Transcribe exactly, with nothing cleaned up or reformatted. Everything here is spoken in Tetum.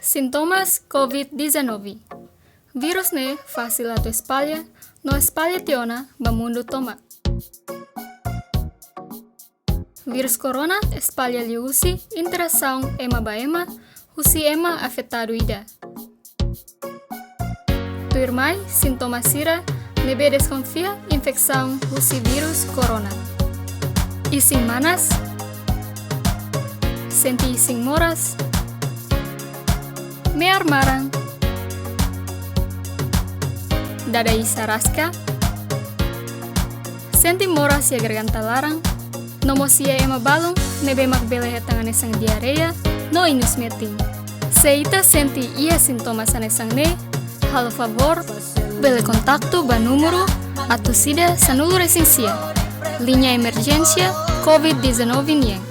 Sintomas COVID dezanove. Vírus ne'e fasil atu espalla, no espalla tiha ona ba mundu tomak. Vírus corona espalla liuhusi interasaun ema ba ema, husi ema afetadu ida. Tuirmai, sintoma sira ne'ebé deskonfia infesaun husi vírus corona: isin manas, sente isin moras, me'ar maran, dada iis araska, sente moras iha garganta laran, no mós iha ema balun ne'ebé mak bele hetan hanesan diarreia no inus metin. Se ita sente iha sintomas hanesan ne'e, halo favór bele kontaktu ba númeru atus ida sanulu resin sia, liña emerjénsia COVID dezanove nian.